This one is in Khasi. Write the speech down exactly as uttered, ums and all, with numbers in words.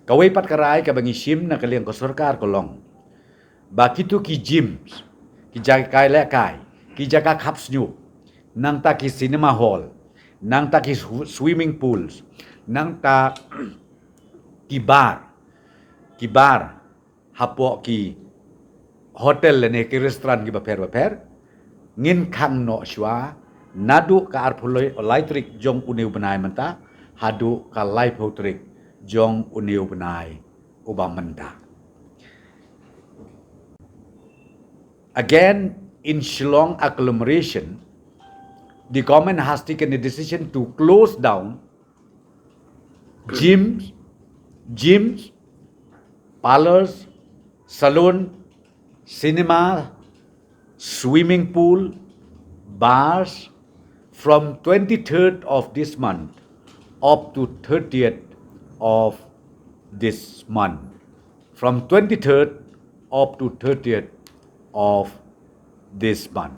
Kawei pat ka rai kaba ngi shim na ka liang ka sorkar ka long ba kito ki gyms, ki jaka kai lehkai, ki jaka khap sniuh, nangta ki cinema hall, nangta ki sw- swimming pools, nangta ki bar, ki bar hapoh ki hotel lane ki restaurant kiba pher bapher, ngin khang noh shuwa naduh ka arphew lai tarik jong une u bnai mynta haduh ka laiphew tarik jong une u bnai uba mynta. Again, in Shillong agglomeration, the government has taken a decision to close down gyms, gyms, parlors, salon, cinema, swimming pool, bars from twenty-third of this month up to thirtieth of this month. From twenty-third up to thirtieth of this month.